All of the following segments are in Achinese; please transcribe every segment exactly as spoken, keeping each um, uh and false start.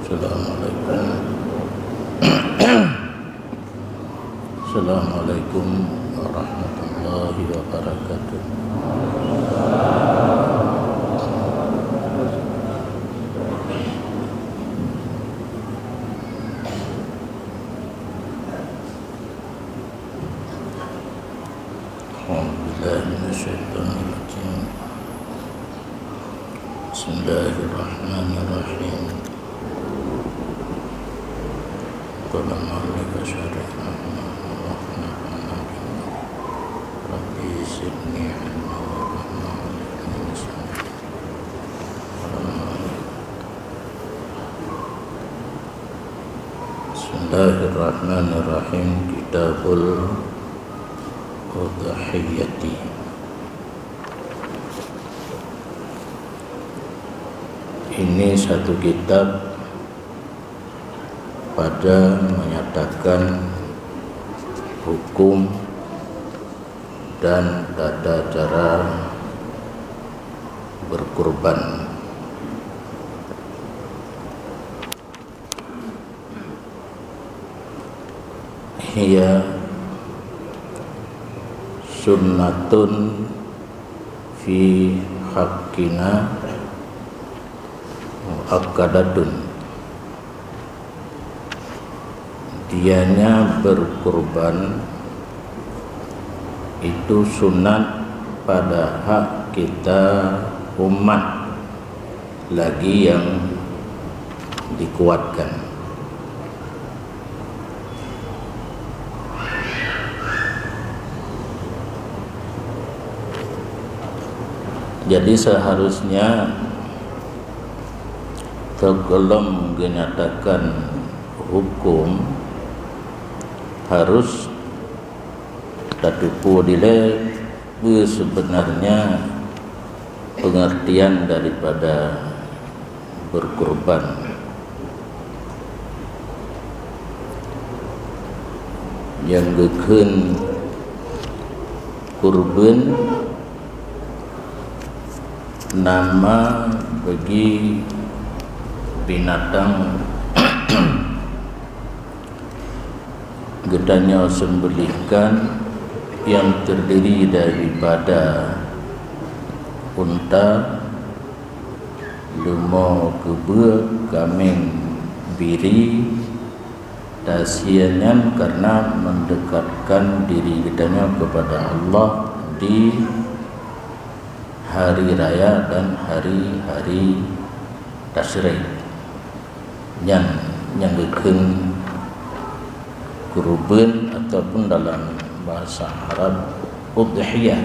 Assalamualaikum. Assalamualaikum warahmatullahi wabarakatuh. أعوذ بالله من الشيطان الرجيم. بسم الله الرحمن الرحيم. قال المؤلف: أشهد أن لا إله إلا الله ونفعنا بما رب زدني علما وارحمنا وعلمني من الصالحين. بسم الله الرحمن الرحيم. كتاب الأضحية. Ini satu kitab pada menyatakan hukum dan tata cara berkurban. Hiya sunnatun fi haqqina muakkadatun. Dianya berkurban itu sunat pada hak kita umat lagi yang dikuatkan. Jadi seharusnya sebelum dinyatakan hukum harus tateupeue dilée peue sebenarnya pengertian daripada berkurban. Nyang geukheun kurban nama bagi binatang geutanyoe seumbelihkan nyang terdiri daripada unta, leumo keubeue, kaméng biri, tasie nyan karena mendekatkan diri geutanyoe kepada Allah di hari raya dan hari-hari tasyrik. Nyan nyang geukheun kurban ataupun dalam bahasa Arab udhiyah.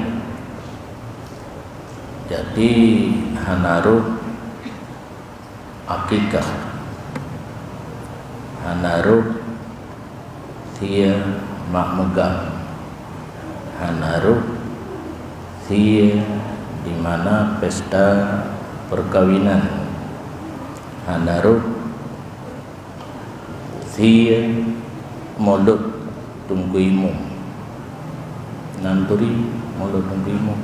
Jadi hana rôh akikah, hana rôh sie mak meugang, hana rôh sie di mana pesta perkawinan, hana rôh sie mulod Teungku Imum. Nan turi mulod Teungku Imum.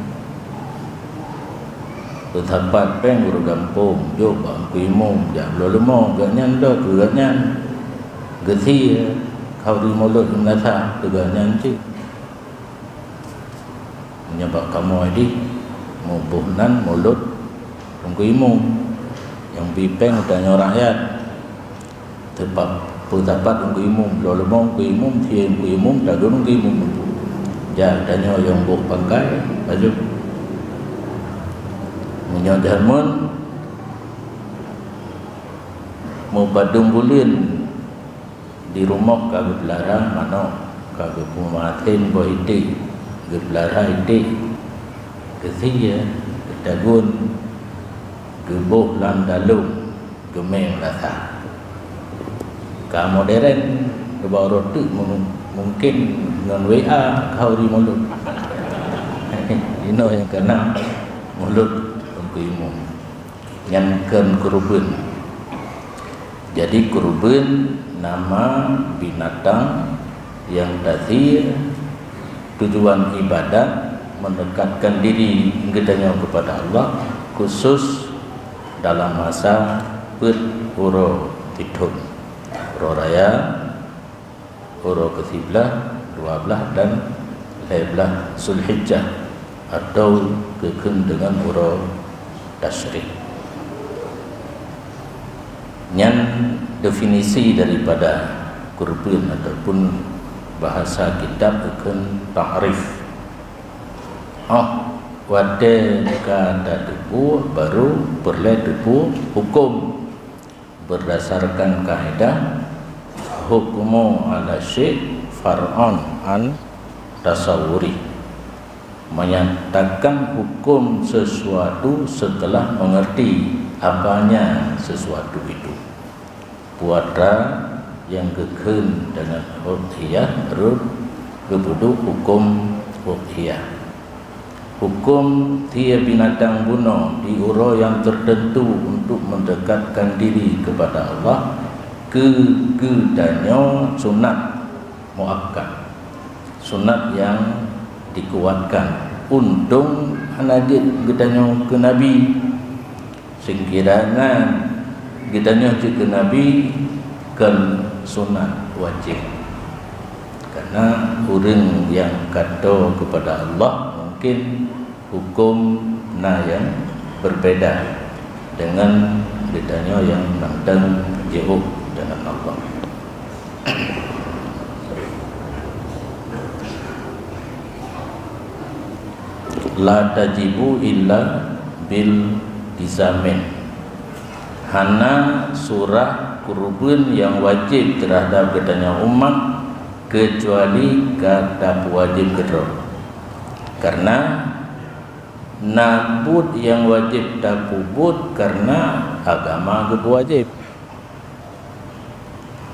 Peusapat péng ureuëng gampông jok bak Teungku Imum, jak bloe leumo, gobnyan dok keu gobnyan. Geusie khauri mulod meunasah keu gobnyan cit. Meunyoe bak kamoe dih, muboh nan mulod Teungku Imum nyang bi péng tanyoe rakyat. Teupeu-, peusapat Teungku Imum, bloe leumo Teungku Imum, sie Teungku Imum, tadun Teungku Imum. Jak tanyoe nyang boh pangkai, laju. Meunyoe jameun mupadum buleuen di rumoh ka geupeulara manok, ka geupeumaten boh iték, geupeulara iték, geusie, geutagun, geuboh lam dalông, geumeng rasa. Ka modern, keuba uroe teuk mu-, mungken ngon W A khauri mulod. Inoe nyang kana mulod Teungku Imum. Nyan kheun kurban. Jadi kurban nama binatang nyang tasie tujuan ibadat mendekatkan diri geutanyoe kepada Allah, khusus dalam masa peuet uroe Ithon. Uroe raya, uroe keusiblaih, dua blaih dan lhée blaih Zulhijjah, atau geukheun deungon uroe tasyrik. Nyan definisi daripada kurban ataupun bahasa kitab geukheun ta'rif. Oh, watée ka tateupeue, baru peureulée teupeue huköm. Berdasarkan kaidah, hukmu ala syai' far'un an tasawwuri, menyatakan hukum sesuatu setelah mengerti apanya sesuatu itu. Puatra nyang geukheun deungon udhiyah rot geupeuduek hukum udhiyah. Hukum tiep binatang bunoe di uroe nyang teuteuntu untuk mendekatkan diri kepada Allah keu geutanyoe sunat muakkad, sunat nyang dikuatkan. Untông hana jeuet geutanyoe keu Nabi. Seukira na geutanyoe jeuet keu Nabi kon sunat wajéb. Karena ureuëng nyang ka toe keupada Allah mungken huköm na nyang beubeda deungon geutanyoe nyang mantong jiôh deungon Allah. La tajibu illa bil tizamin. Hana surah kurban nyang wajéb teuhadap geutanyoe umat keucuali ka tapeuwajéb keudroe. Karena na buet nyang wajéb tapeubuet karena agama geupeuwajéb.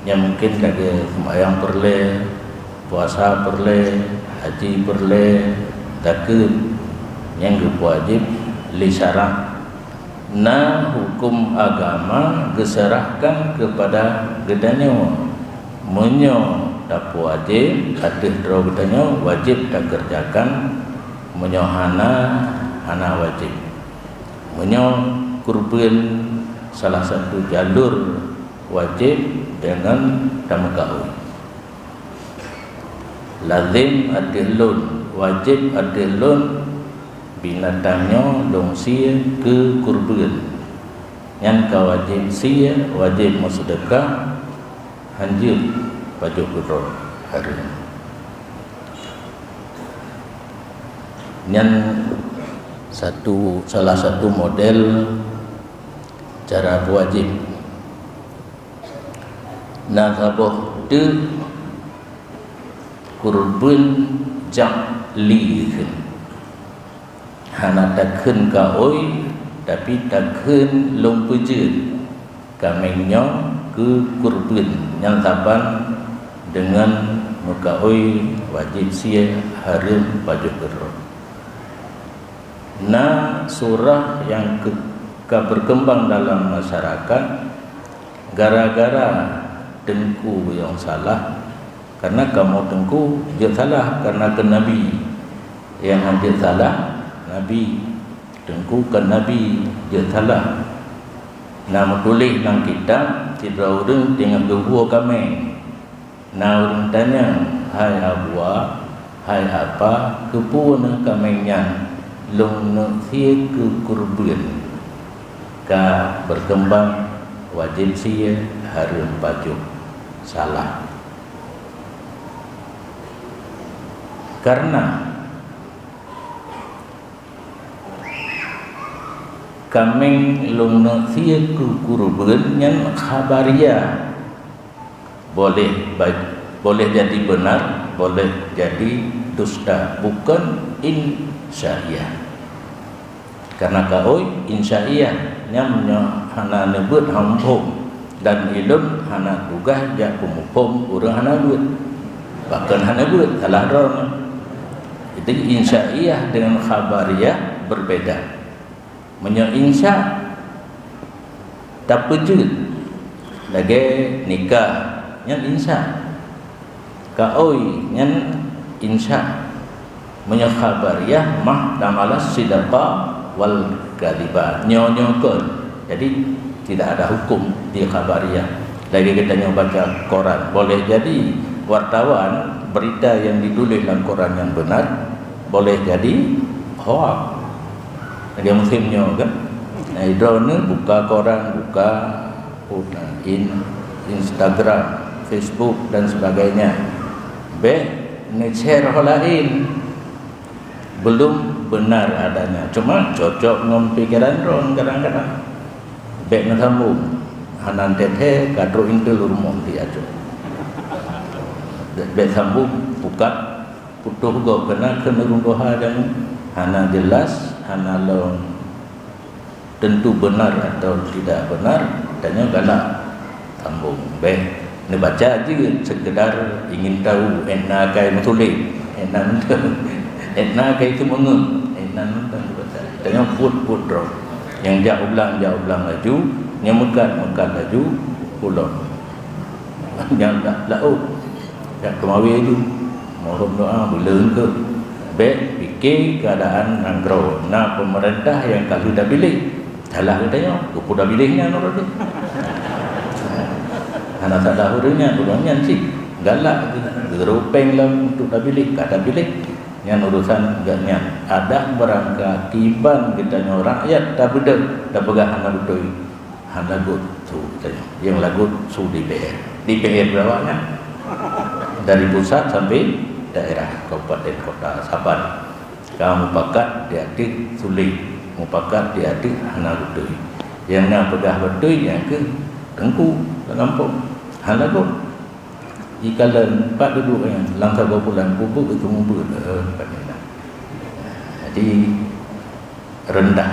Nyang mungken lagée seumayang peureulée, puasa peureulée, haji peureulée, zakeuet nyang geupeuwajéb lé syarak. Na huköm agama geuseurahkan keupada geutanyoe. Meunyoe tapeuwajéb ateueh droe geutanyoe, wajéb takeureujakan. Meunyoe hana, hana wajéb. Meunyoe kurban salah satu jalur wajéb deungon tameukaôi. Lazem ateueh lôn, wajéb ateueh lôn, binatang nyoe lôn sie keu kurban. Nyan ka wajéb sie, wajéb meuseudeukah, hanjeuet pajoh keudroe hareuem. Nyan satu, salah satu model cara peuwajéb. Na saboh teuk kurban jak li kheun. Hana takheun kaôi, tapi takheun lôn peujeuet kaméng nyoe keu kurban nyang saban deungon meukaôi wajéb sie hareuem pajoh keudroe. Na surah nyang keu-, ka berkembang dalam masyarakat gara-gara teungku nyang salah, karena kamoe teungku jeuet salah karena keu Nabi. Nyang han jeuet salah, Nabi. Teungku kon Nabi jeuet salah. Na meutuléh lam kitab, sidroe ureuëng teungoh geuwoe kaméng. Na ureuëng tanyong, "Hai Abuwa, hai Apa, keupeue neuh kaméng nyan lôn neuk sie keu kurban?" Ka berkembang wajéb sie hareuem pajoh. Salah. Karena kaméng lôn neuk sie keu kurban nyan khabariah. Boleh ba-, boleh jadi benar, boleh jadi dusta, bukan insyaiah. Karena kaôi insyaiah nyan meunyoe hana neubeuet hana muphom, dan ulôn hana tugaih jak peumuphom ureuëng hana beuet. Bahkan hana beuet, salah droeneuh. Jadi insyaiah dengan khabariah berbeda. Meunyoe insya, tapeujeuet lagée nikah, nyan insya. Kaôi, nyan insya. Meunyoe khabariah, mahtamalat sidqa wal kadhiba. Nyoe-nyoe kon. Jadi, tidak ada hukum di khabariah. Lagi kita nyoe baca koran, boleh jadi wartawan, berita yang ditulis dalam koran yang benar, boleh jadi hoax. Lagi musim nyoe kan. Nah, droeneuh buka koran, buka in-, Instagram, Facebook dan sebagainya. Bèk neu-share ho laén. Belum benar adanya. Cuma cocok ngon pikiran droe kadang-kadang. Bèk neusambong. Hana teuthèe ka trok intel rumoh di Aceh. Bèk sambong, pukat, putôh gob keunan keuneurundoha dan hana jelas, hana lom tentu benar atau tidak benar, tanyoe galak sambong. Bèk neubaca jeuet sekedar ingin tahu, ék na kai meutuléh, ék na meutuléh, ék na kai teumeungeut, ék na meutuléh neubaca. Tanyoe buet-buet droe. Nyang jak u blang, jak u blang laju, nyang meukat, meukat laju, pulang. Nyang dak laôt, dak keumawe laju. Mohon doa, beuleuen keu. Bèk pike keuadaan nanggroe. Na peumeurintah nyang ka lheueh tapiléh. Salah geutanyoe, keupeue tapiléh nyan ureueng nyan. Hana salah ureueng nyan, ureueng nyan cit galak geuh, geurupeng lom untuk tapiléh, ka tapiléh. Nyan urusan geuh nyan. Adak beurangka kiban geutanyoe rakyat tabeudôh, tapeugah hana beutôi. Hana lagot su geutanyoe. Nyang lagot su D P R. D P R beurapa nyan? Dari pusat sampai daerah, kabupaten, kota, saban. Ka mupakat di ateueh sulet, mupakat di ateueh hana beutôi. Nyang na peugah beutôi, nyang keuh teungku lam gampông. Hana lagot. Jikalon pat duduek nyan, lam saboh bulan, peubuet itu mubuet, eh, pat nyan. Jadi, rendah.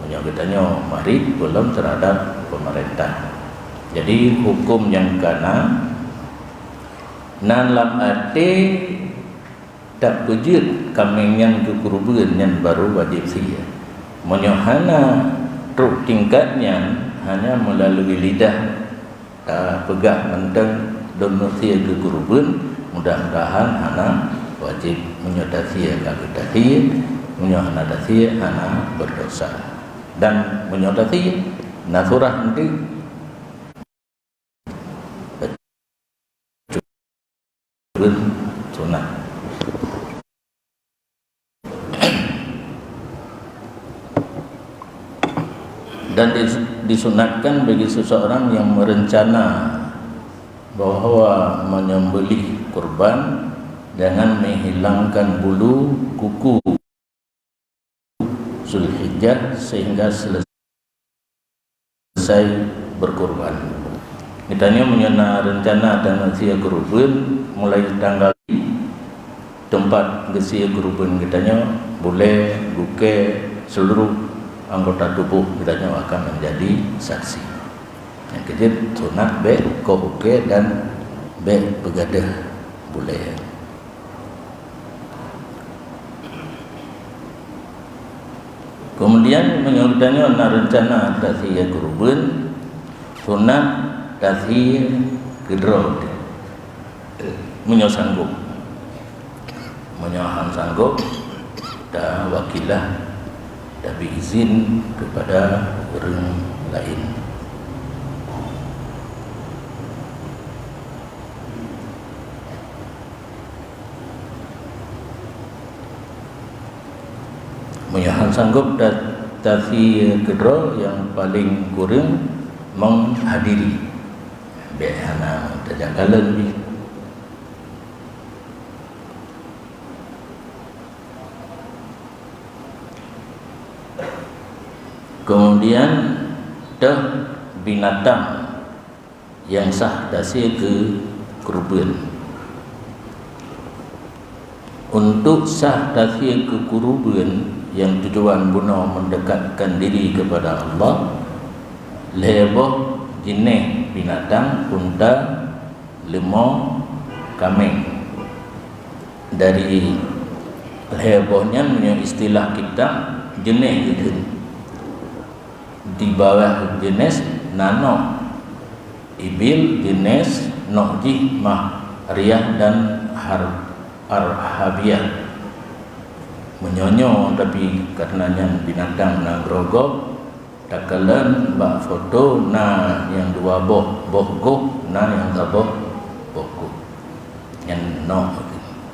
Meunyoe geutanyoe marit gohlom terhadap pemerintah. Jadi, huköm nyang kana, nan lam até tapeujeuet kaméng nyan keu keureubeuen nyan baru wajéb sie. Meunyoe hana trok tingkat nyan, hanya meulalu lidah, tapeugah mantong lôn sie keu keureubeuen, mudah-mudahan hana wajéb. Meunyoe tasie ka geuh tasie, meunyoe hana tasie hana berdosa. Dan meunyoe tasie, na surah eunteuk sunat. Dan dis-, disunatkan bagi seseorang yang merencana bahwa menyembelih kurban dengan menghilangkan bulu kuku Zulhijjah sehingga selesai berkurban. Geutanyoe meunyoe na rencana dan sie keureubeuen mulai tanggal teumpat geusie keureubeuen geutanyoe, bulèe, gukée, seluruh anggota tubuh geutanyoe akan menjadi saksi. Nyang keujeuet sunat bèk koh ukée dan bèk peugadeuh bulèe. Keumudian, meunyoe geutanyoe na reuncana tasie keureubeuen, sunat tasie keudroe, meunyoe sanggob. Meunyoe han sanggob, tawakilah, tabi izin keupada ureuëng laén. Meunyoe han sanggob ta-, tasie keudroe, nyang paleng kureueng menghadiri. Bèk hana tajak kalon jih. Keumudian, toh binatang nyang sah tasie keu keureubeuen. Untuk sah tasie keu keureubeuen nyang tujuan bunoe meundekatkan diri keupada Allah, lhèe boh jeunèh binatang, unta, leumo, kaméng. Dari lhèe boh nyan, meunyoe istilah kitab, jeunèh geukheun. Di bawah jeunèh na noe. Ibil jeunèh noe jih mah Riyah dan Har-, Arhabiyah. Meunyoe nyoe, tapi karena nyan binatang nanggroe gob, Takalon bak foto na nyang dua boh, boh gob, na nyang saboh boh gob. Nyan noh.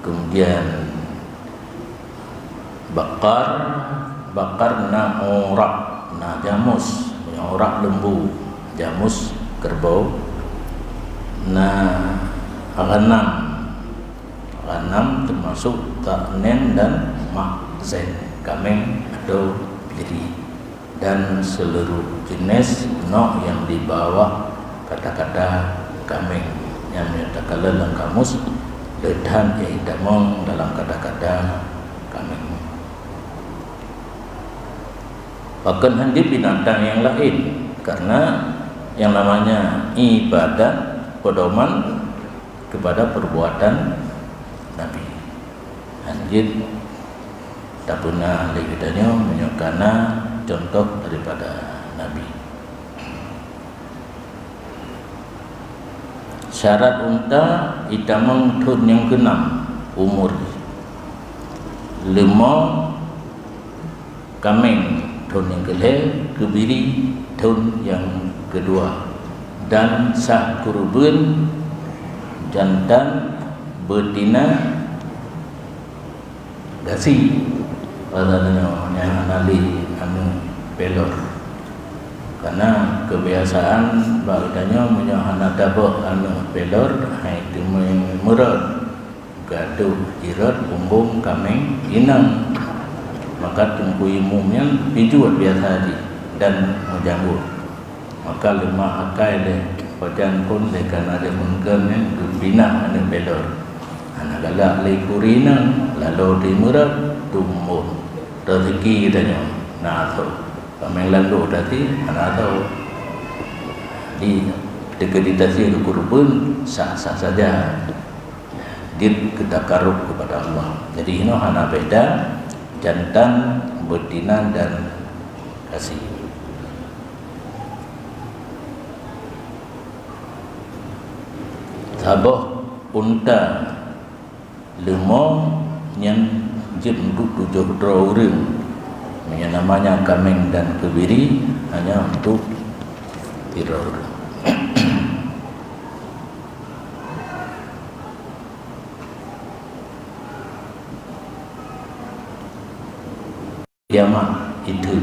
Kemudian bakar, bakar na urak, na jamus, urak lembu, jamus kerbau, na ghanam, ghanam termasuk dha'nan dan ma'zen, kaméng atau biri, dan seluruh jenis nok yang di bawah kata-kata kaméng. Nyang meunyoe takalon lam kamus, le that itamong dalam kata-kata kaméng. Pakon hana binatang yang lain, karena yang namanya ibadat pedoman kepada perbuatan Nabi. Hanjeuet tapeuna lé geutanyoe meunyoe kana contoh daripada Nabi. Syarat unta itamong thon nyang keunam umur, leumo kaméng thon nyang keulhée, keubiri thon nyang keudua, dan sah keureubeuen jantan beutina gasien. Pada tanyoe nyang hana lé aneuk pelor. Karena kebiasaan bak geutanyoe meunyoe hana tabok aneuk pelor, hai teumé meurot. Gadôh jirot bumbong kaméng inong. Maka teungku imum nyan pijuet biasa jih dan meujanggot. Maka leumah akai lé pajan phon lé kana deungon keu nyan geubina aneuk belor. Hana galak lé kuri inong, lalo di meurot tumbon. Rezeki geutanyoe na asoe. Kaméng lalo tasi hana asoe. Di teukeudi tasi keu kureubeuen sah-sah saja. Jeuet keu takarub keupada Allah. Jadi inoe hana beda jantan, beutina dan gasien. Saboh unta leumo nyan jeuet untuk tujoh droe ureuëng. Nyang namanya kaméng dan keubiri hanya untuk sidroe ureuëng. Kiamat itu.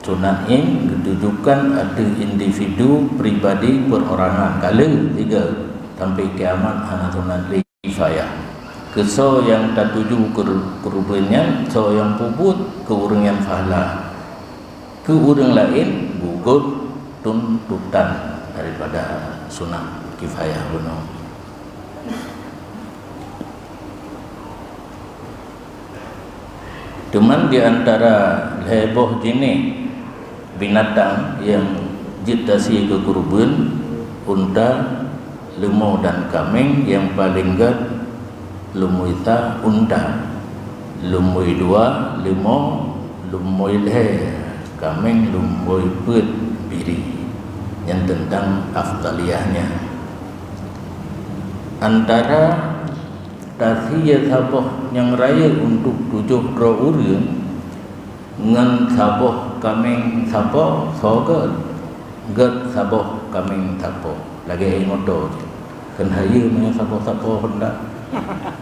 Sunat ain geutujukkan ateueh individu pribadi perorangan. Kale tiga sampai kiamat hana sunat lé kifayah. Keu soe nyang tatuju keu, keu ureuëng nyan, soe nyang peubuet keu ureuëng nyan pahala. Keu ureuëng laén gugot tuntutan daripada sunat kifayah bunoe. Teuma di antara lhée boh jinéh binatang nyang jeuet tasi keu keureubeuen, unta, leumo dan kaméng, nyang paleng gét lumboi sa unta, lumboi dua leumo, lumboi lhée kaméng, lumboi peuet biri. Nyan teuntang afdaliyahnya. Antara tasi saboh nyang rayeuk untuk tujoh droe ureuëng ngon saboh kaméng sapo, soe gét? Gét saboh kaméng sapo. Lagée moto. Keuhai meunyoe sapo-sapo Honda.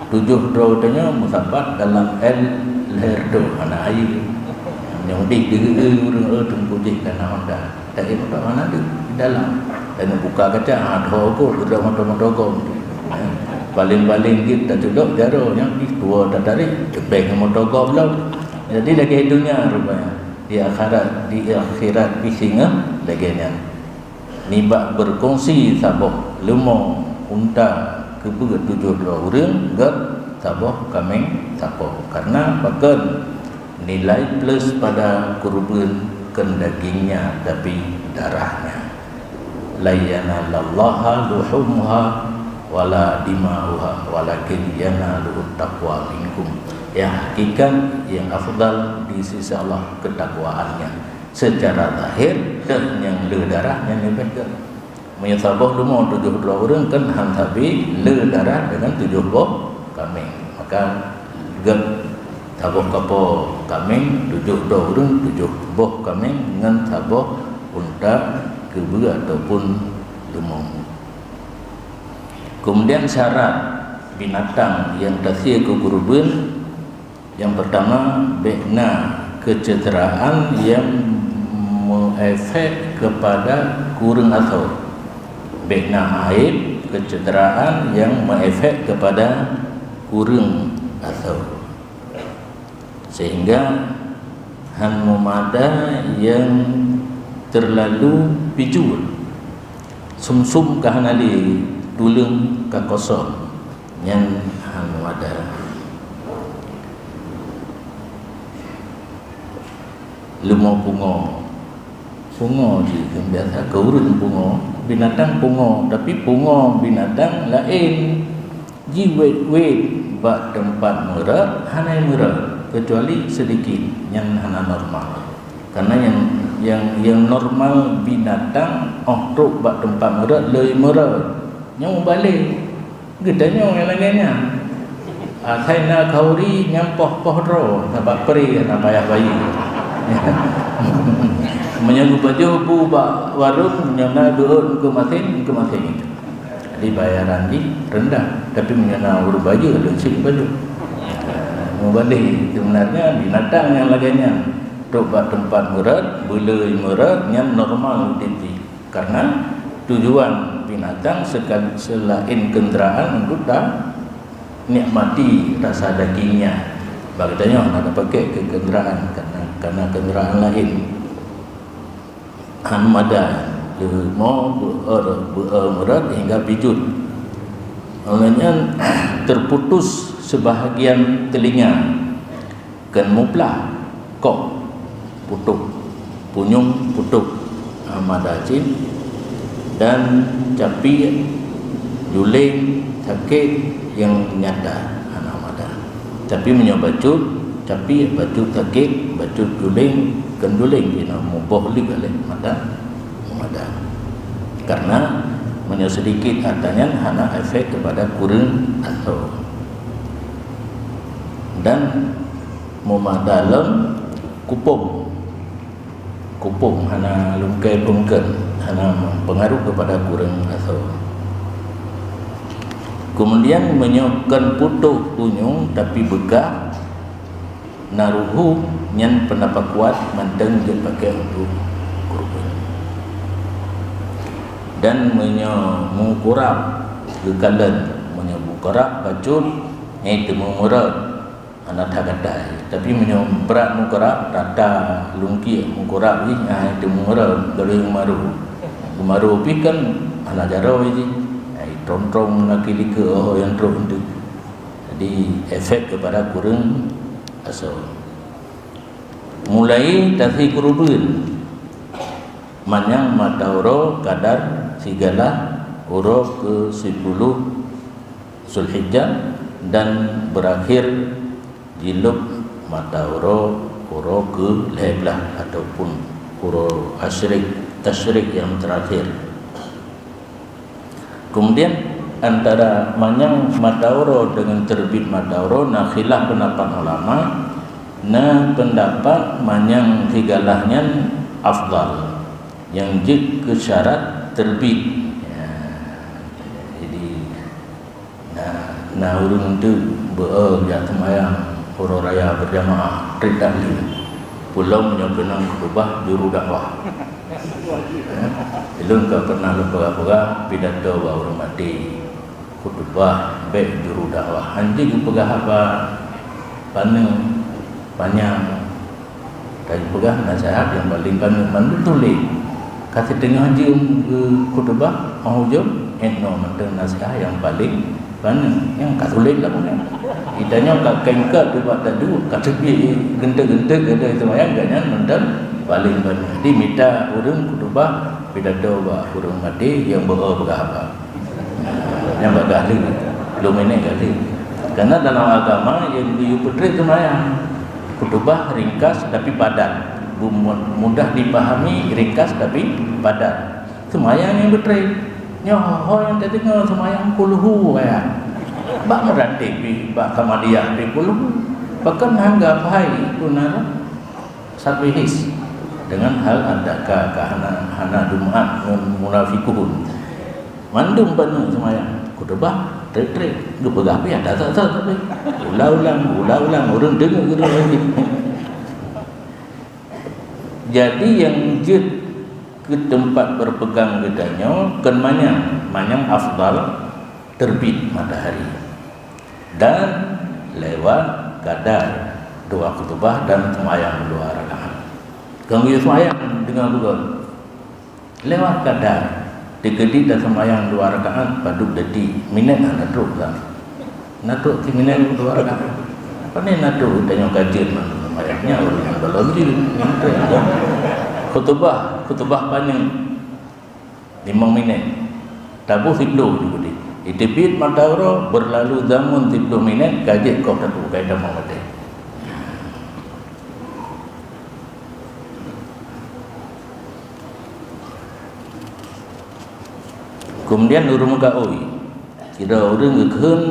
Tujoh droe tanyoe meusapat dalam L lhée reutôh hana ayeue. Nyang udeb dikeue ureuëng, "Oh, teungku jih kana Honda." Tapi moto hana deuh di dalam. Dan buka kaca, ha, dhoe gob, udah moto-moto gob. Paling-paling jeuet taculok jaroe nyang pih tua tatarék, teupeng moto gob lom. Jadi lagée donya rupanya. Di akhirat, di akhirat pih singoh lagée nyan. Nibak beukongsi saboh leumo unta keubeue tujoh droe ureuëng, gét saboh kaméng sapo. Karena pakon? Nilai plus pada kurban kon dagingnya, tapi darahnya. "Lan yanalallaha luhumuha wala dima'uha, walakin yanaluhu taqwa minkum." Yang hakikat, yang afdal di sisi Allah ketakwaannya. Secara zahir, deuh nyang le darah nyang leubeh gét. Meunyoe saboh leumo tujoh droe ureuëng kan han sabe le darah deungon tujoh boh kaméng. Maka gét Saboh kapoe kaméng, tujoh droe ureuëng, tujoh boh kaméng ngon saboh unta keubeue ataupun leumô. Keumudian syarat binatang nyang tasie keu keureubeuen, nyang peurtama, bék na keuceuderaan nyang meuefek keupada kureueng asoe. Bék na aéb keuceuderaan nyang meuefek keupada kureueng asoe. Sehingga hán meumada nyang teurlalu pijuet. Sum-sum ka hana lé, tuleueng ka kosong, nyan hán meumada. Leumô pungo. Pungo jih biasa keu ureuëng pungo, binatang pungo, tapi pungo binatang laén. Jiwét-wét bak teumpat meurot, hana meurot, keucuali seudikit, nyan hana normal. Karena nyang, nyang, nyang normal binatang óh trok bak teumpat meurot, lé meurot. Nyan mubalek. Geutanyoe nyang lagée nyan. Asai na khauri nyang poh-poh droe, sabab pri hana payah bayeue. Meunyoe geupajoh bu bak warong, nyoe na geuôt keu maséng, keu maséng. Jadi bayaran jih rendah, tapi meunyoe na ureuëng bayeue, leucit bayeue. Mubandéng, sebenarnya binatang nyang lagée nyan, trok bak teumpat meurot, beuleueh meurot, nyan normal udeb jih. Karena tujuan binatang sekal-, selain kendaraan untuk ta nikmati rasa dagingnya. Bak geutanyoe hana tapakai keu kendaraan karena, karena kendaraan lain. Hana mada, leumô, beuer, beuer meurot hingga pijuet. Oleh nyan, terputus sebahagian telinga. Kheun muplah, kok, putôh, punyueng putôh, hana mada cit, dan capiek, juleng, sakét nyang nyata, hana mada. Tapi meunyoe bacut, capiek, bacut, sakét, bacut, juleng, kheun juleng jinoe muboh lé lé mata, hana mada. Karena meunyoe sedikit harta nyan hana efek kepada kureueng asoe. Dan meumada lom kupông. Kupông hana lungkée peungkeun, hana meupeungaruh keupada kureueng asoe. Keumudian, meunyoe kon putôh punyueng tapi beukah, na ruhu, nyan peundapat kuat mantong jeuet pakai untuk kurban. Dan meunyoe meukurab geukalon, meunyoe meukurab bacut, nyan teuma meurot. Hana that gatai. Tapi meunyoe brat meukurab, rata lungkiek meukurab jih, ai teuma meurot, geuring maru. Geumaru pih kan hana jaroe jih. Ai trong-trong na keu likot, oh, nyang trok enteuk. Jadi, efek keupada kureueng asoe. Mulai tasie keureubeuen. Manyang mata uroe kadar sigalah uroe keu siploh Zulhijjah dan beurakhir jilôb mata uroe, uroe keu lhée blaih ataupun uroe asyrik, tasyrik nyang teurakhir. Keumudian, antara manyang mata uroe deungon teurbit mata uroe na khilaf peundapat ulama, na peundapat manyang sigalah nyan afdal, nyang jeuet keu syarat teurbit. Ya, jadi, na, na ureuëng teuk beu-e jak seumayang uroe raya beujamaah, trép that lé. Peulom nyoe keunong khutubah juru dakwah. Ulôn ka pernah lôn peugah-peugah pidato bak ureuëng maté. Khutubah bék juru dakwah. Hanjeuet geupeugah haba paneuk, panyang. Ka geupeugah naseuhat nyang paleng paneuk, mandum tuléh. Ka siteungoh jeuem geukhutubah, óh ujong, inoe mantong naseuhat nyang paleng paneuk, nyang ka tuléh lagoe nyan. Geutanyoe ka kengkot ubak taduek, ka teubiet geuntèe-geuntèe geutanyoe seumayang, gobnyan mantong paleng paneuk. Jadi mita ureuëng khutubah pidato bak ureuëng maté nyang beu-e peugah haba. Nyang bak galeng, lôn miné galeng. Karena dalam agama nyang geuyue peutrép seumayang. Khutubah ringkas tapi padat. Bu-, mudah dipahami, ringkas tapi padat. Seumayang nyang peutrép. Nyoe ho nyang tadeungoe seumayang kulhu ayat. Bak meuratéb pih, bak Samadiyah pih kulhu. Pakon hana geuhai pun na sabihis dengan hal adaka ka hana, hana dum'at ngon munafikun. Mandum paneuk seumayang, khutubah trek-trek, geupeugah pih ata that-that tapi. Ulang-ulang, ulang-ulang, ureueng deungoe keudroe lagi. Jadi nyang jeuet keu teumpat beupegang geutanyoe kon manyang, manyang afdal terbit matahari dan lewat kadar dua khutubah dan seumayang dua rakaat. Kon geuyue seumayang deungon beugol. Lewat kadar, teukeudi taseumayang dua rakaat padub dati, minét hana trok lam. Na trok ti minét dua rakaat. Pane na trok tanyoe ka jeuet mandum seumayang nyan ureueng nyang gohlom jeuet. Khutubah, khutubah paneuk limong minét. Taboh siploh jeuet. Iteubiet mata uroe, beurlalu zameun siploh minét, ka jeuet koh tatu, ka itamong watèe. Keumudian ureueng meugaôi, sidroe ureueng geukheun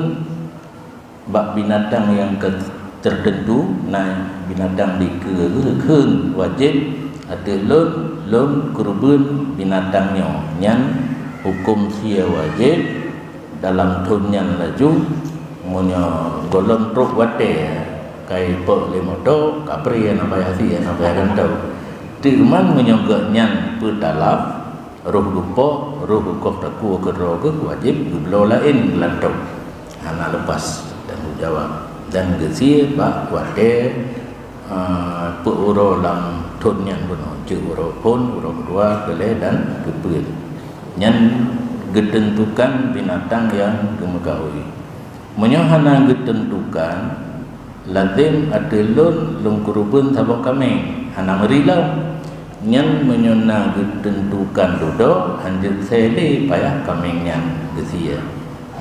bak binatang nyang ka teuteuntu, na binatang dikeue geukheun wajéb ateueh lôn, lôn keureubeuen binatang nyoe, nyan huköm sie wajéb dalam thon nyan laju, meunyoe gohlom trok watèe ka ipok lé moto, kapré hana payah sie, hana payah gantoe. Teuma meunyoe gobnyan peutalaf, roh geupoh, roh geukoh takue keudroe geuh, wajéb geubloe laén geulantoe. Hana leupas tanggong jawab dan geusie bak watèe Ah, peuet uroe lam thon nyan bunoe, cit uroe phon, uroe keudua, keulhèe dan keupeuet. Nyan geuteuntukan binatang nyang geumeugaui. Meunyoe hana geuteuntukan, lazem ateueh lôn, lôn keureubeuen saboh kaméng, hana meuri lom. Nyan meunyoe na geuteuntukan dudoe, hanjeuet sèe lé payah kaméng nyan geusie.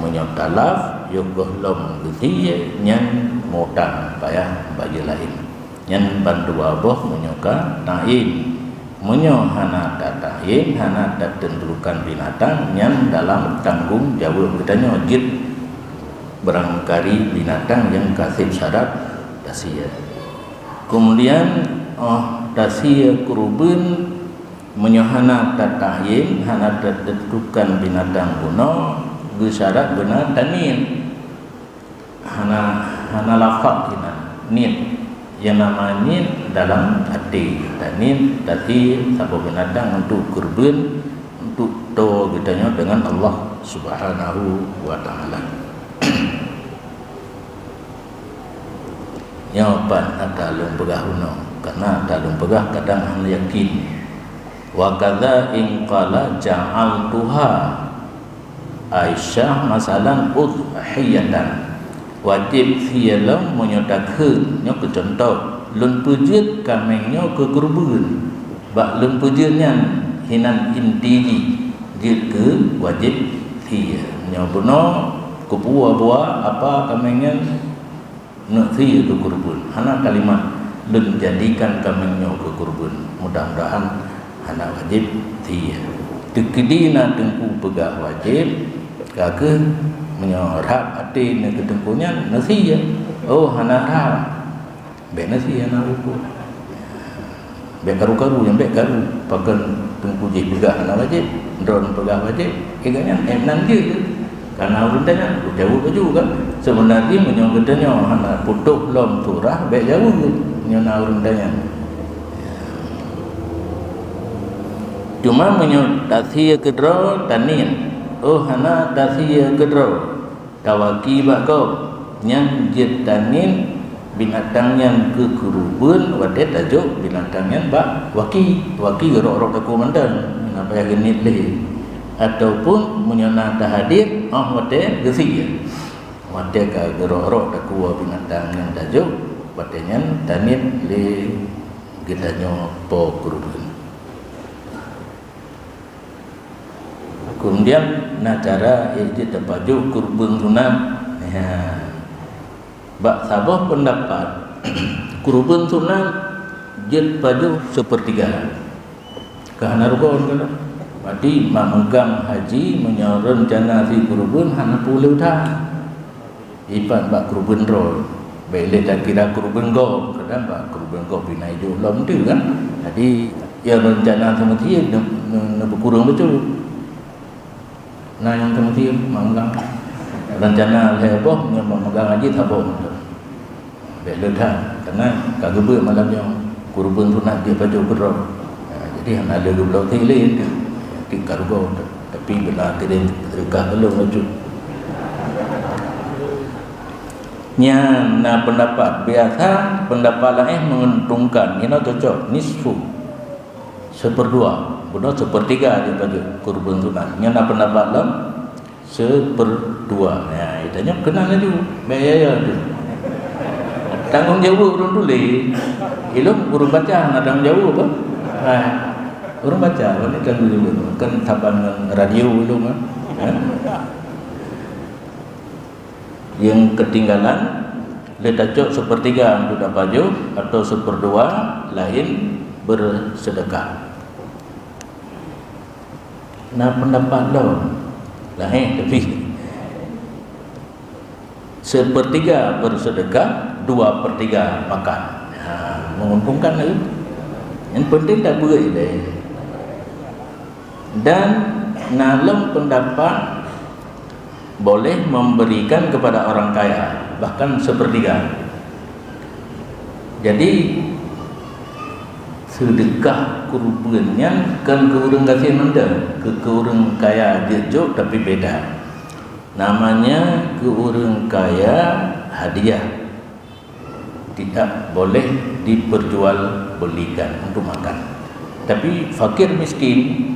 Meunyoe talaf, yoh gohlom geusie, nyan mutang payah bayeue laén. Nyan bandua boh meunyoe ka ta'yin. Meunyoe hana tata'yin, hana tateuntukan binatang, nyan dalam tanggong jaweueb geutanyoe jeuet beurangkari binatang nyang ka sép syarat tasie. Keumudian, óh tasie keureubeuen, meunyoe hana tata'yin, hana tateuntukan binatang bunoe, geusyarat beuna taniet. Hana, hana lafaz inan, niet. Nyang nama niet dalam até, taniet, tasie saboh binatang untuk keureubeuen, untuk toe geutanyoe deungon Allah Subhanahu wa Ta'ala. Nyoe pat ata lôn peugah bunoe, karna ata lôn peugah kadang hana yakin. Wa kadza in qala ja'altuha Aisyah masalan udhiyatan. Wajéb sie lom meunyoe takheun, nyoe keu cuntoh, lôn peujeuet kaméng nyoe keu keureubeuen. Bak lôn peujeuet nyan hinan inti jih jeuet keu wajéb sie. Nyoe bunoe keupeue buah apa kaméng nyan? Neuk sie keu keureubeuen, hana kalimat lôn jadikan kaméng nyoe keu keureubeuen. Mudah-mudahan hana wajéb sie. Teukeudi na teungku peugah wajéb, ka kheueh meunyoe rhab até neukeu teungku nyan, neusie. Oh, hana rhab. Bèk neusie, hana rukuk. Bèk karu-karu, nyang bèk karu. Pakon teungku jih peugah hana wajéb, droeneuh peugah wajéb, eh, gobnyan, eh, nan jeuet. Kana ureueng tanyan, jaweueb laju kan. Seubeuna jih meunyoe geutanyoe hana putôh lom surah, bèk jaweueb meunyoe na ureueng tanyan. Cuma meunyoe tasie keudroe, taniet. Oh, hana tasie keudroe. Tawaki bak gob, nyan jeuet taniet binatang nyan keu keureubeuen watèe tajok binatang nyan bak waki. Waki geurok-rok takue mantong, hana payah geuniet lé. Ataupun meunyoe na tahadiet, óh watèe geusie. Watèe ka geurok-rok takue binatang nyan tajok, watèe nyan taniet lé geutanyoe po keureubeuen. Keumudian na cara, eh, jeuet tapajoh keureubeuen sunat. Ya. Bak saboh peundapat, keureubeuen sunat jeuet pajoh seupeurtiga. Ka hana rukon kan? Berarti mak meugang haji meunyoe reuncana sie keureubeuen hana peue lé that. Ipat bak keureubeuen droe, Lé takira keureubeuen gob, kadang bak keureubeuen gob pih na ijok lom tu kan. Jadi, ya rencana seumeuseuti ne-, ne-, neupeukureueng bacut. Na nyang seumeuseuti manggang. Rencana lhèe boh nyang meumanggang haji saboh mantong. Bèk le that, karena ka geubeuet malam nyoe keureubeuen sunat jeuet bacut keudroe. Ha, jadi hana le geubloe thé lé tu. Ti ka rugoe tu. Tapi beuna kirim seudeukah keu lôn bacut. Nyan na pendapat, biasa pendapat laén menguntungkan, inoe cocok, nisfu, seuperdua, bunoe seupeutiga jeuet bacut keureubeuen sunat. Nyan na pendapat lom, seuperdua. Ya, geutanyoe keunan laju, bèk ya-ya tu. Tanggong jaweueb ureueng tuléh, ilôn ureueng baca na tanggong jaweueb apa? Ha, ureueng baca, apa ni tanggong jaweueb? Kan saban ngon radio ilôn kan? Ha? Nyang keutinggalan, le tacok seupeutiga untuk tapajoh atau seupeurdua laén beuseudeukah. Na peundapat lom, laén tapi seupeutiga beuseudeukah, dua peutiga makan. Ha, menguntungkan lagi. Yang penting tak beureuit ilée. Dan na lom peundapat boleh memberikan kepada orang kaya, bahkan seupeurtiga. Jadi, seudeukah keureubeuen nyan kon keu ureueng gasien mantong, keu, keu ureueng kaya jeuet jok, tapi beda. Namanya keu ureueng kaya hadiah. Tidak boleh diperjualbelikan untuk makan. Tapi fakir miskin,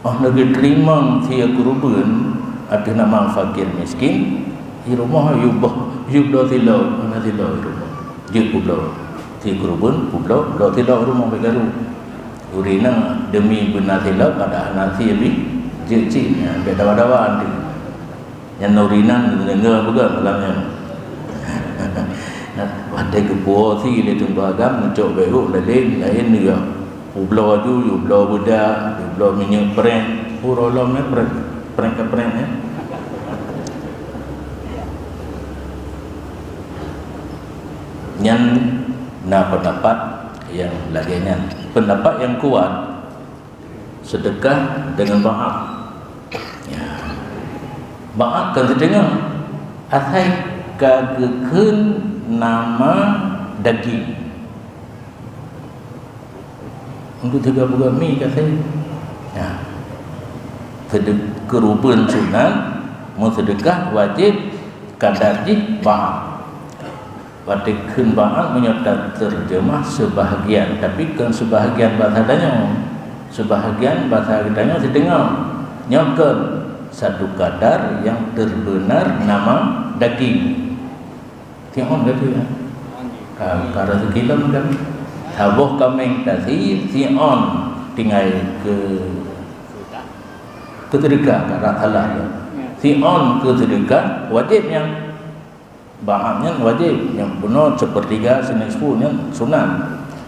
oh, lagée teurimong sie keureubeuen ateueh nama fakir miskin, di rumoh yue boh, yue bloe silop, hana silop di rumoh. Jeuet peubloe sie keureubeuen, peubloe, bloe silop di rumoh beugaru. Ureueng inong demi beuna silop, padahai hana sie pih, jeuet cit nyan, bèk dawa-dawa tu. Nyan ureueng inong deungoe peugah malam nyan. Watèe geupuwoe sie lé teungku agam, meucok bèk rôh laén, laén juga. Peubloe aju, yue bloe beudak, yue bloe minyeuk prank. Uroe lom nyan prank, prank ka prank nyan. Nyan na peundapat nyang lagèe nyan. Peundapat nyang kuat, seudeukah deungon ba'at. Ya. Ba'at kon siteungoh, asai ka geukheun nama daging. Untuk tiga puluh mi ka asai. Ya. Seudeu-, keureubeuen sunat, meuseudeukah wajéb, kadar jih ba'at. Watèe kheun ba'at meunyoe tateurjeumah seubahgian, tapi kon seubahgian basa tanyoe. Seubahgian basa geutanyoe siteungoh. Nyoe kon satu kadar nyang teubeunar nama daging. Siôn ka tu ya. Ka, ka rasa kilon kan. Saboh kaméng tasi, siôn tinggai keu, keu seudeukah, ka rasa salah tu. Siôn keu seudeukah, wajéb nyan. Ba'at nyan wajéb, nyang bunoe seupeurtiga, sinisfu nyan sunat.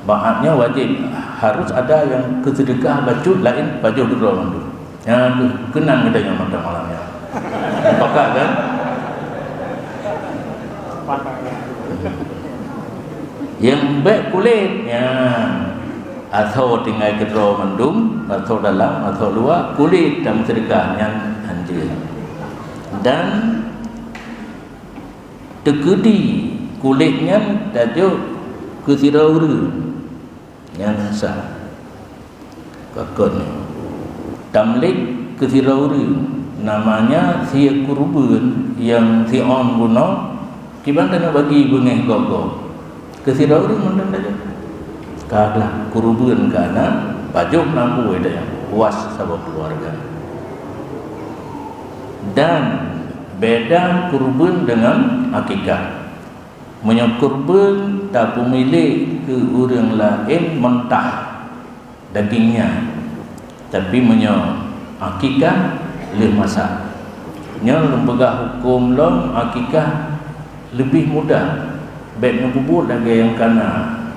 Ba'at nyan wajéb, harus ada nyang keu seudeukah bacut laén pajoh keudroe mandum. Nyan keuh keunan geutanyoe mantong malam nyan. Mupakat kan? Nyang bèk kulét nyan. Asoe tinggai keudroe mandum, asoe dalam, asoe luwa, kulét tameuseudeukah nyan hanjeuet. Dan teukeudi kulét nyan tajok keu sidroe ureueng, nyan sah. Ka kon nyoe. Tamlik keu sidroe ureueng, namanya sie keureubeuen nyang siôn bunoe, kiban tanyoe bagi beungéh gob-gob. Keu sidroe ureueng mantong tajok. Ka glah keureubeuen ka na, pajoh lampu tajok, puas saboh keuluwarga. Dan beda keureubeuen deungon akikah. Meunyoe keureubeuen tapeumilék keu ureueng laén mentah daging nyan, tapi meunyoe akikah lheueh masak. Nyoe lôn peugah huköm lom akikah leubeh mudah, bèk neupeubuet lagèe nyang kana,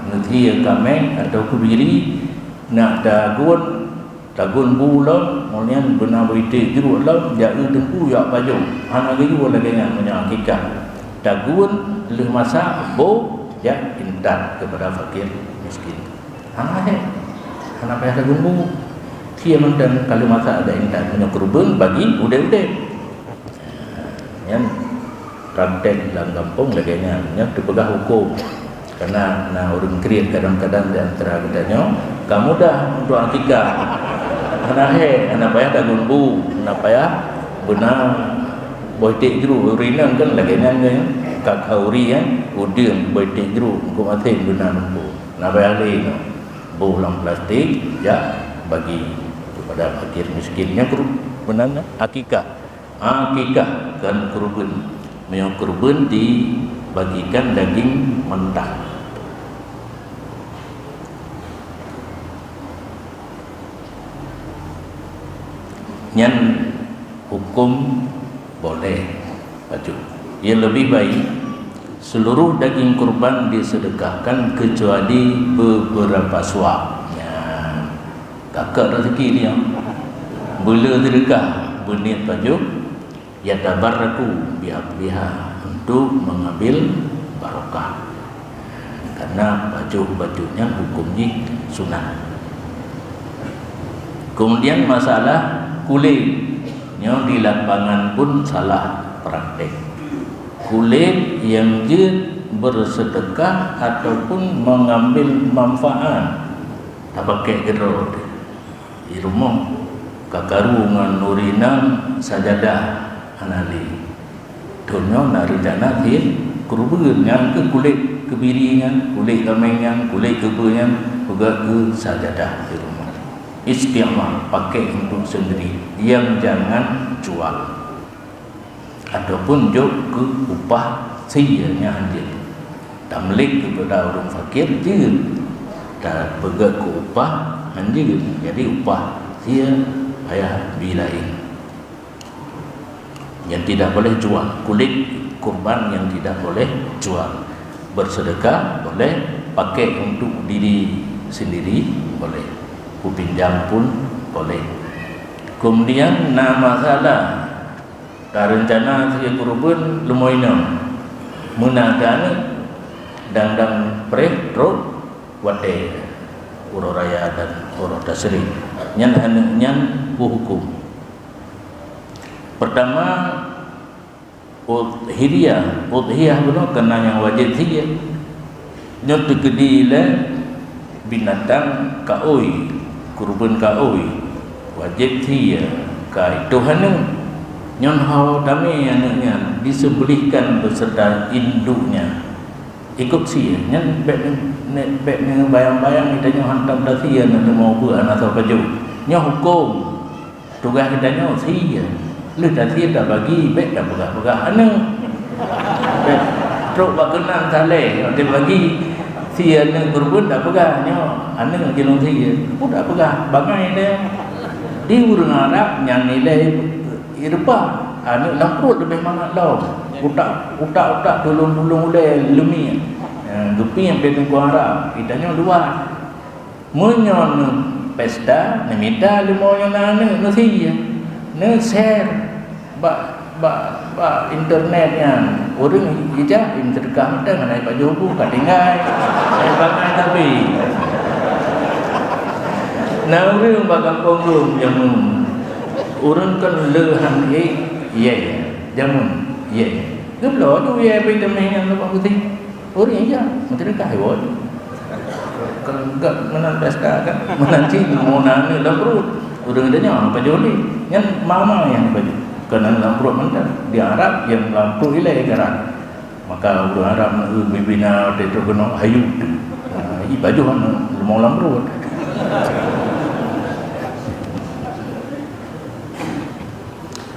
neusie kaméng atawa keubiri, nak tagun, tagun bu lom, ngon nyan beuna beuiték jruet lom, jak eu teungku jak pajoh. Hana geuyue lagèe nyan meunyoe akikah. Tagun lheueh masak, boh jak intat keupada fakir miskin. Hana hé, hana payah tagun bu. Sia mantong ka lheueh masak jak intat, meunyoe keureubeuen bagi udeb-udeb. Nyan praktek lam gampông lagée nyan, nyan teupeugah huköm. Karena na ureuëng kriet kadang-kadang di antara geutanyoe, ka mudah untuk akikah. Hana hé, hana payah tagun bu, hana payah beuna boh iték jru. Ureuëng inong kan lagée nyan kan, ka khauri kan, udeueng boh iték jru, engkau maté beuna nunggu. Hana payah lé nyoe. Boh lam plastik, jak bagi kepada fakir miskin. Nyan keureubeuen akikah. Akikah kon keureubeuen. Meunyoe keureubeuen dibagikan daging mentah. Nyan huköm boleh pajoh. Yang lebih baik, seluruh daging kurban disedekahkan kecuali beberapa suak. Nyan. Kakak rezeki dia. Bela sedekah beuniet pajoh, yatabarraku biha-biha, untuk mengambil barokah. Karena pajoh-pajoh nyan huköm jih sunat. Kemudian masalah kulét, nyoe di lapangan pun salah praktek. Kulét nyang jeuet bersedekah ataupun mengambil manfaat, tapakée keudroe. Di rumoh ka karu ngon ureuëng inong sajadah hana lé. Thon nyoe na reuncana sie keureubeuen nyang keu kulét keubiri nyan, kulét kaméng nyan, kulét keubeu nyan, peugah keu sajadah di rumoh. Istimal, pakai untuk sendiri, yang jangan jual. Ataupun jok keu upah sie nyan jeuet. Tamlik keupada ureuëng fakir jeuet. Tapeugét keu upah nyan jeuet. Jadi upah sie payah bi laén. Yang tidak boleh jual, kulét kurban yang tidak boleh jual. Bersedekah boleh, pakai untuk diri sendiri boleh. Kupinjam pun boleh. Kemudian na masalah Tareuncana sie keureubeuen leumo inong, meunan keu aneuëk, dang-dang preh trok watée uroe raya dan uroe tasyrik. Nyan aneuëk nyan peue huköm? Pertama, udhiyah. Udhiyah bunoe keunan nyang wajéb sie. Nyoe teukeudi lé binatang kaôi, keureubeuen kaôi, wajéb sie ka itoh aneuëk. Nyan ho tamé aneuëk nyan disembelihkan beserta induknya. Ikot sie, nyan bék ne-, ne-, bék neubayang-bayang geutanyoe hantom tasie aneuëk leumo beuet hana soe pajoh. Nyoe huköm. Tugaih geutanyoe sie, lheueh tasie tabagi, bék tapeugah-peugah aneuëk. Bék trok bak keunan saleh, watée bagi sie aneuëk keureubeuen tapeugah nyoe aneuëk jinoe sie. Peue tapeugah bangai lé. Di ureuëng Arab nyan nilai irba, aneuëk lam pruet leubeh mangat lom. Utak, utak-utak tulông-tulông ulée leumiek. Eh, geupiep lé Teungku Arab, geutanyoe luwah. Meunyoe neupesta, neumita leumo nyang na aneuëk, neusie. Neushare bak, bak, bak internet nyan. Ureuëng ijak, "Ih, seudeukah mantong, hana jipajoh bu, ka tinggai." Hai bangai tapi. Na ureuëng bak gampông lôn jameun. Ureuëng kon le han ék, ié. Jameun, ié. Geubloe tu ié, pi teumé nyan bak putih. Ureuëng ija, meuteudeukah iwoe. Kalau enggak meunan pesta kan, meunan cit, meunan ni lam pruet. Ureuëng geutanyoe, apa jolih? Nyan mama nyang pajoh. Keunan lam pruet mantong. Di Arab, nyang lam pruet ilée garat. Maka ureuëng Arab, eh, bibina, watée trok keunoe, hayu tu. Ah, i pajoh aneuëk, leumo lam pruet.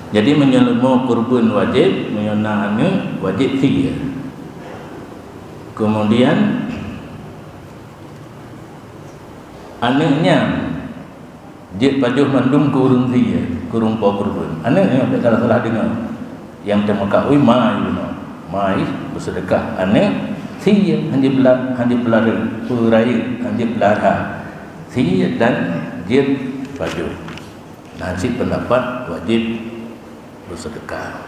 Jadi, meunyoe leumo keureubeuen wajéb, meunyoe na aneuëk, wajéb sie. Keumudian, aneuëk nyan jeuet pajoh mandum keu ureuëng sie, keu ureuëng po keureubeuen. Aneuëk nyan bék salah-salah deungoe. Nyang teumeukaui ma jinoe, ma jih beuseudeukah. Aneuëk sie han jeuet peula-, han jeuet peulareue, peurayeuk han jeuet peulara. Sie dan jeuet pajoh. Na cit peundapat wajéb beuseudeukah.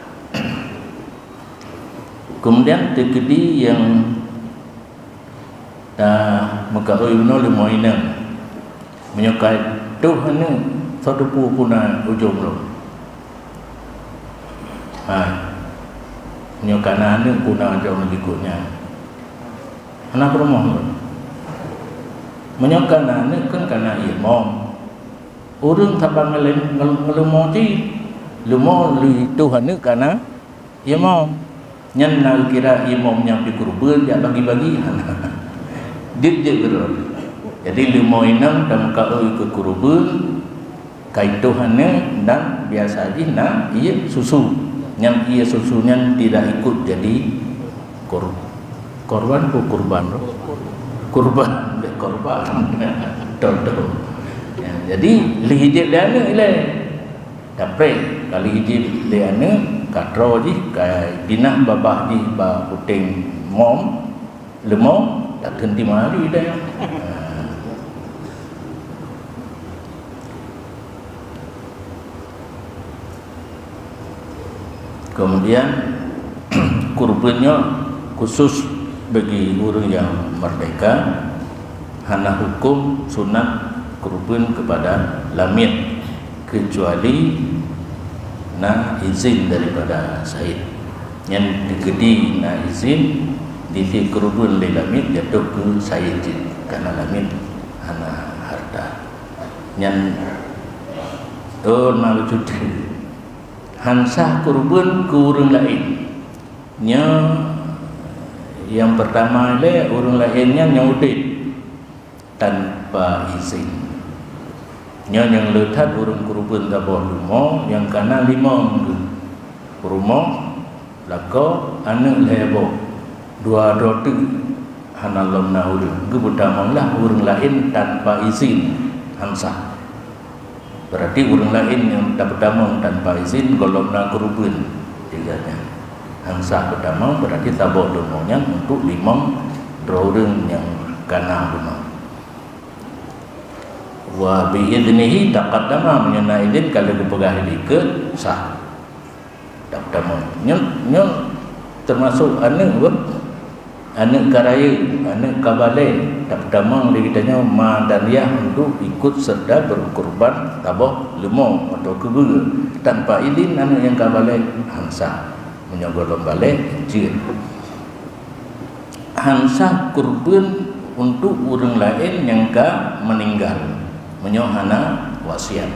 Keumudian teukeudi nyang ta meukaôi bunoe leumo inong. Meunyoe ka toh aneuk, soe teupeu puna ujong lom. Hai. Meunyoe ka na aneuk, puna ujong lom jikuk nyan. Hana peurumoh lom. Meunyoe ka na aneuk, kan ka na imum. Ureuëng saban ngeuleumo cit, leumo lheueh toh aneuk ka na imum. Nyan na kira imum nyang pih keureubeuen jak bagi-bagi. Jeuet-jeuet keudroe. Jadi leumo inong dan meukaôi keu keureubeuen, ka itoh aneuk dan biasa jih na ié susu. Nyan ié susu nyan tidak ikut jadi kor-, korban atau kurban? Kurban, korban. Contoh. Ya, jadi lheueh jeuet lé aneuk ilée. Tapi kali jih lé aneuk, ka troh jih, ka pinah babah jih bak puténg mom, leumo, tak teunti mari dah. Kemudian, kurban nyoe khusus bagi ureuëng nyang merdeka, hana hukum sunat kurban kepada lamiet, kecuali na izin daripada said. Nyan teukeudi na izin, dikheun kurban lé lamiet jatuh keu said jih, karena lamiet hana harta. Nyan, oh, na lucu teuh. Han sah kurban keu ureuëng laén. Nyoe nyang pertama lé ureuëng laén nyan nyang udeb tanpa izin. Nyoe nyang le that ureuëng kurban saboh leumo nyang ka na limong geuh. Peurumoh, lakoe, aneuk lhée boh, dua droe teuk hana lom na ureuëng. Geupeutamong lah ureuëng laén tanpa izin, han sah. Berarti ureuëng laén nyang tapeutamong tanpa izin gohlom na kurban, tiga nyan. Han sah peutamong, berarti saboh leumo nyan untuk limong droe ureuëng nyang ka na bunoe. Wa bi idnihi taqaddama, meunyoe na izin ka lheueh geupeugah di keue sah. Tapeutamong. Nyoe, nyoe teumasok aneuk beuh. Aneuk ka rayeuk, aneuk ka balek, tapeutamong lé geutanyoe ma dan yah untuk ikut serta berkurban saboh leumo atau keubeue. Tanpa idin aneuk nyang ka balek, han sah. Meunyoe gohlom balek, jeuet. Han sah kurban untuk ureuëng laén nyang ka meuninggal, meunyoe hana wasiat.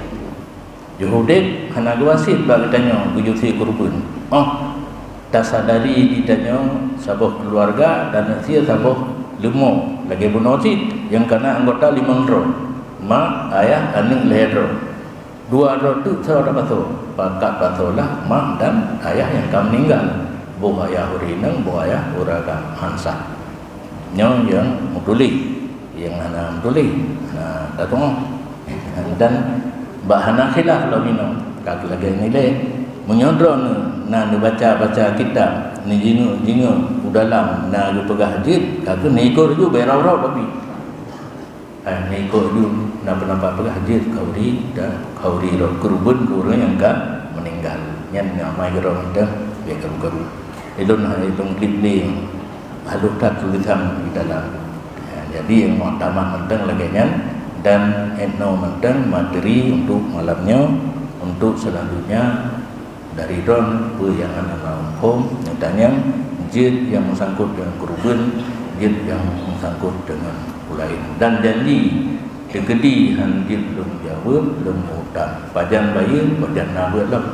Jeuet udeb hana geuwasiet bak geutanyoe geujusé kurban. Oh, tasadari geutanyoe saboh keuluwarga dan sie saboh leumo lagée bunoe cit nyang ka na anggota limong droe, mak, ayah, aneuk lhée droe. Dua droe teuk soe tapasoe, pakat pasoe lah mak dan ayah nyang ka meuninggal. Boh ayah ureuëng inong, boh ayah ureuëng agam, han sah. Nyoe nyang meutuléh, nyang hana meutuléh, hana tatu'oh. Dan bak hana khilaf lom inoe, ka lagée nilée. Meunyoe droeneuh na neubaca-baca kitab, neujingeuk-jingeuk u dalam na geupeugah jeuet, ka keuh neuikot ju bak rot-rot babi. Eh, neuikot ju na peundapat peugah jeuet khauri dan khauri rot keureubeuen keu ureuëng nyang ka meuninggal. Nyan nyang amai keudroe mantong, lé karu-karu. Ilôn hana ilôn glip lé. Halôh that tulésan di dalam. Ya, jadi nyang muktamad mantong lagée nyan dan inoe mantong materi untuk malam nyoe, untuk selanjutnya dari droen peue nyang hana na muphom, nyang tanyong jeuet nyang meusangkot deungon keureubeuen, jeuet nyang meusangkot deungon peue laén. Dan janji teukeudi han jeuet lôn jaweueb, lôn utang. Pajan bayeue, pajan na beuet lom.